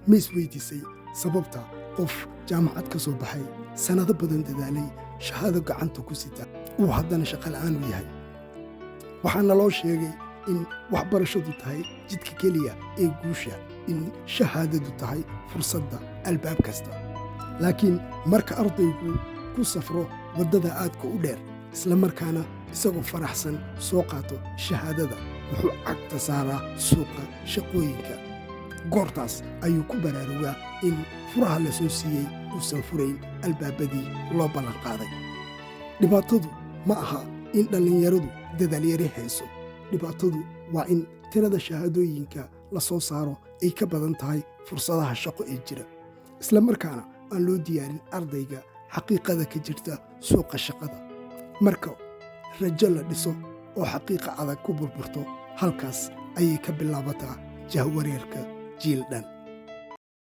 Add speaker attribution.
Speaker 1: Ma isweydiisay sababta qof jaamacad ka soo baxay, sannado badan dadaalay, shahaado gacanta ku sita, uu haddana shaqola'aan u yahay? Waxaana loo sheegay in waxbarashadu tahay jidka keliya ee guusha, in shahaadadu tahay fursadda albaab kasta. Laakiin marka ardaygu ku safro waddada aadka u dheer, isla markaana isagoo faraxsan soo qaato shahaadada, wuxuu cagta saaraa suuqa shaqooyinka. Goortaas ayuu ku baraarugaa in furaha la soo siiyey uusan furayn albaabadii loo ballanqaaday. Dhibaatadu ma aha in dhallinyaradu dadaalyari hayso. Dhibaatadu waa in tirada shahaadooyinka la soo saaro ay ka badan tahay fursadaha shaqo ee jira, isla markaana aan loo diyaarin ardayga xaqiiqada ka jirta suuqa shaqada. Marka rajo la dhiso oo xaqiiqa adag ku burburto, halkaas ayay ka bilaabataa jahwareerka jiil dhan.